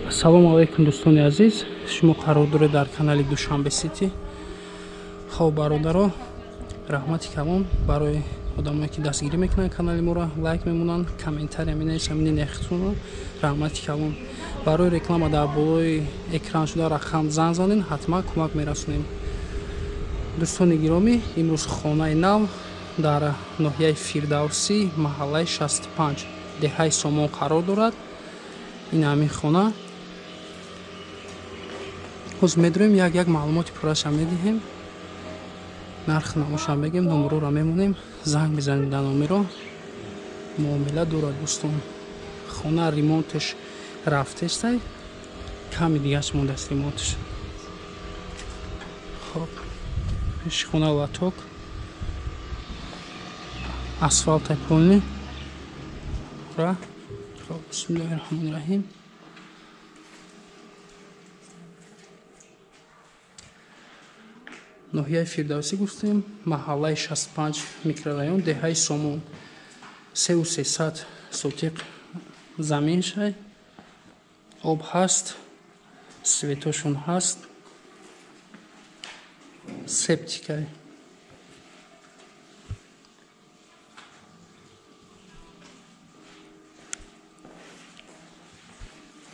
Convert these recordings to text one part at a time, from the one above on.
Ассалому алайкум, дӯстони азиз. Шумо қарор доред дар канали Душанбе Сити. Хоб, бародаро, раҳмати калон барои одамое ки дастгирӣ мекунанд канали моро, лайк мемонанд, комментария менависанд, минехтунро. Раҳмати калон. Барои реклама дар болои экран шуда рақам занг занед, ҳатман кӯмак мерасонем. Дӯстони гиромӣ, имрӯз хонаи нав дар ноҳияи Фирдавсӣ, маҳаллаи 65, деҳаи Сомон қарор дорад. Ин ҳамин хона. Ҳозир медурем, як-як маълумоти пурраша медиҳем, нарх намоша мегем, номерора мемонем, занг мезанем дар номеро. Муомила дорад, дӯстон. Хона ремонташ рафтестай, ками дигаш мондааст ремонташ. Хоб, пеши хона латок, асфалтай полный. Ра. Хоб, бисмиллоҳи раҳмони раҳим. Ноҳияи Фирдавсӣ гуфтем, маҳаллаи 65, микрорайон, деҳаи Сомон. 3300 сотиқ замин шай, об ҳаст, светошон ҳаст, септикай.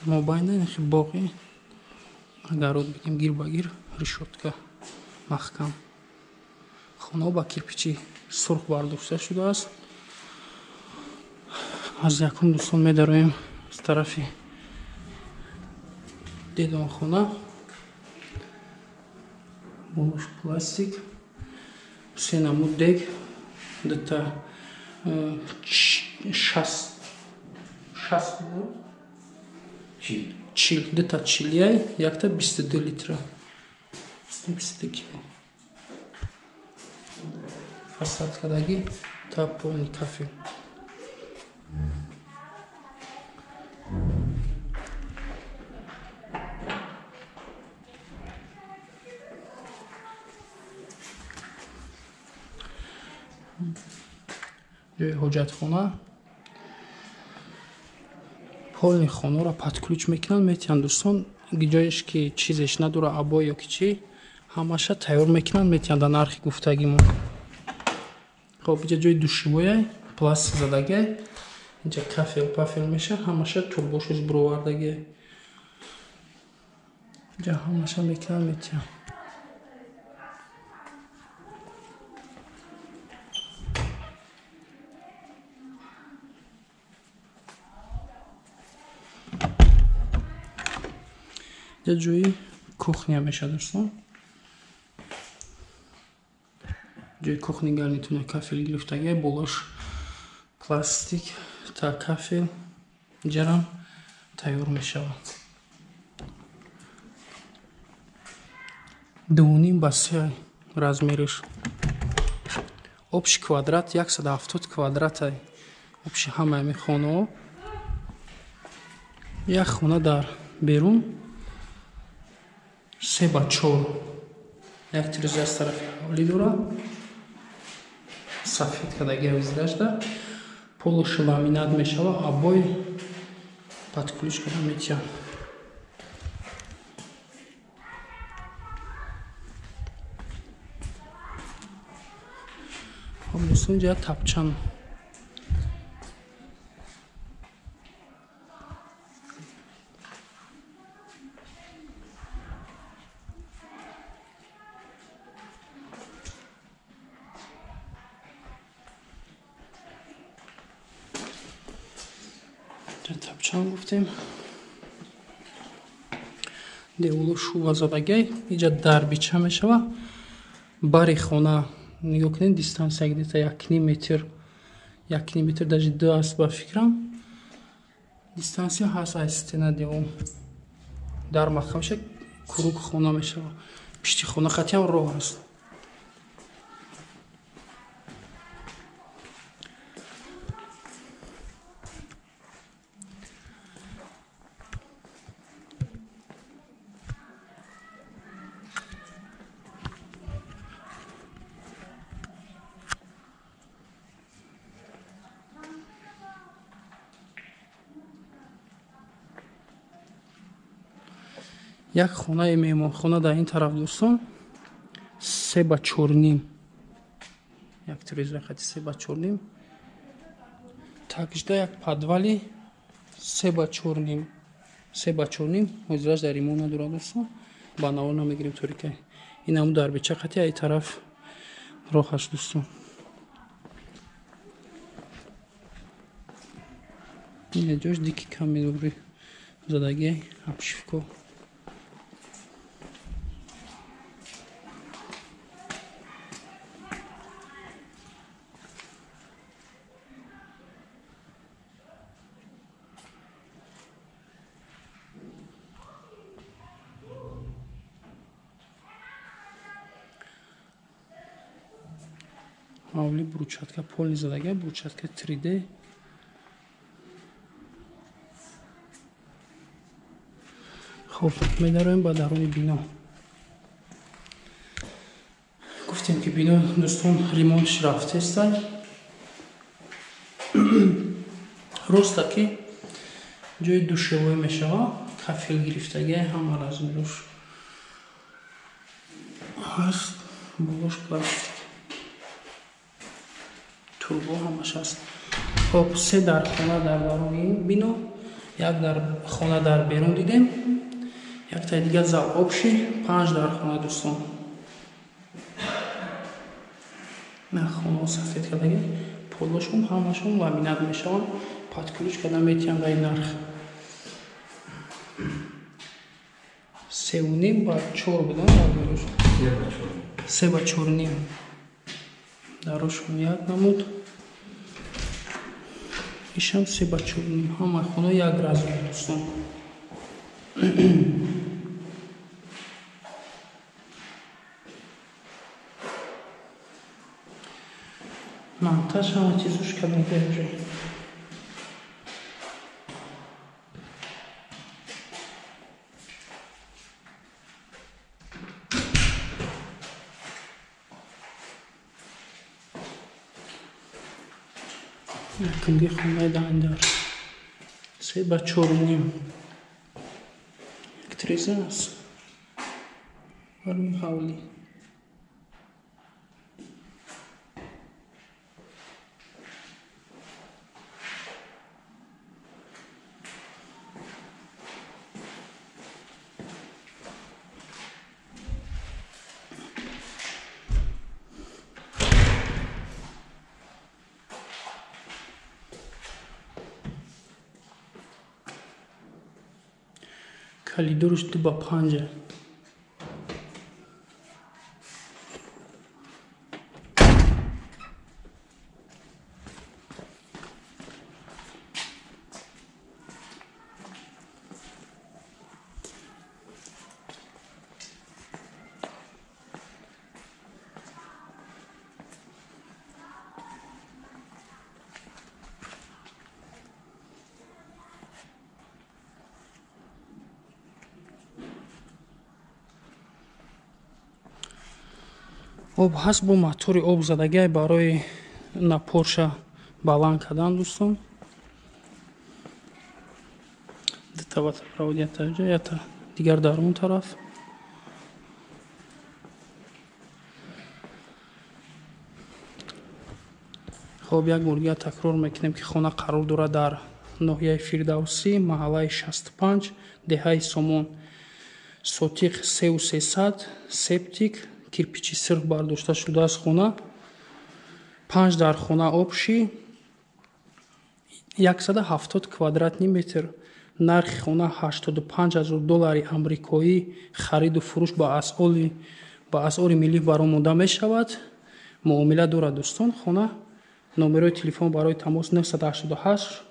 Мобайна нахи боғи, агарот бигем, гир ба гир, решётка маҳкам. Хона ба кирпичи сурх бардошта шудааст. Аз якум, дӯстон, медароем аз тарафи дедонхона. Болош пластик, се намуд дег, дута шаст чил, дута чилияй, якта 22 литра. 22 кило. Фасад кадаги та полный кафел. Ҷои ҳоҷатхона. Полный хонаро под ключ мекунанд, метиҳанд, дӯстон. Ҷоеш ки чизеш надора, обой ё ки чӣ, ҳамаша тайёр мекунанд, метиҳанд дар нархи гуфтагимон. Хоб, инҷа ҷои душевоя, пластик задагиай, инҷа кафел пафел меша, ҳамаша турбошоз буровардагиай. Инҷа ҳамаша мекунанд, метиҳанд. Инҷа ҷои кухня меша, дӯстон. Ҷои кухни гарнитуна кафел гирифтагиай, болош пластик та кафел, инҷарам тайёр мешавад. 2,5 ба 3 размериш. Общий квадрат 170 квадратай. Общий ҳамаи ҳамин хонаҳо. Як хона дар берун 3 ба 4. Як тиреза аз тарафи ҳавлӣ дорад, сафед кадаги виздашда, полуш ламинат мешава, обой под ключ када метиҳанд. Хоб, дӯстон, инҷа тапчан. Тапчан гуфтем. Деволо шува задагиай, инҷа дарбича мешава. Бари хона нигоҳ кунед, дистанция где-то 1,5 метр, 1,5 метр, даже 2 аст ба фикрам. Дистанция ҳаст аз стена девол. Дар маҳкам меша, круг хона мешава. Пишти хона хатиам роҳ аст. Як хонаи меҳмонхона дар ин тараф дӯстон 3 ба 4.5. Як треза хати 3 ба 4.5. Такжда як подвали 3 ба 4.5. 3 ба 4.5. Ҳозираш дар ремонт надорад дӯстон. Ба навор намегирем торика. Ин ҳамун дарбеча хати ай тараф роҳаш дӯстон. Ин ҷош дики камедори задаги обшивко. Ҳавли брусчатка полни задага, брусчатка 3D. Хоб, медароем ба даруни бино. Гуфтем ки бино дӯстон ремонтш рафтестай. Роста ки ҷои душевой мешава, кафел гирифтагӣ, ҳама размерош ҳаст, болош пластик. Турбо ҳамаш ҳаст. Хоб, 3 дар хона дар даруни бино, як дар хона дар берун дидем, яктаи дигар зал обши, 5 дар хона дӯстон. На хонаҳо сафед кардаги, полошон ҳамашон ламинат мешаванд, под ключ карда метиҳанд дар ин нарх. 3.5 ба 4 будан размерош. 3 ба 4.5. Дарошон як намуд. Ишам 3 ба 4.5. Ҳама хона як размер дӯстон. Монтаж ҳама чизуш карда уже. Якумги хонаи дандар 3 ба 4.5. Як треза аст барои ҳавлӣ. Калидорш 2 ба 5. Об ҳаст бо мотори об задагиай барои напорша баланд кардан дӯстон. Дута водопровод ята ҷо, ята дигар дар он тараф. Хоб, як бор дигар такрор мекунем ки хона қарор дорад дар ноҳияи Фирдавсӣ, маҳаллаи 65, деҳаи Сомон. Сотиқ 3,300, септик, кирпичи сирх бардошта шудааст хона. 5 дар хона обши, 170 квадратни метр. Нархи хона 85,000 доллари амрикоӣ. Хариду фурӯш ба асъори миллӣ баромода мешавад. Муомила дорад дӯстон хона. Номерои телефон барои тамос 988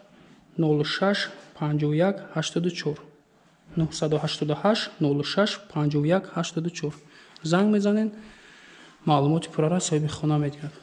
06 51 84 988 06 51 84. Занг мезанед, маълумоти пуррара соҳиби хона медиҳад.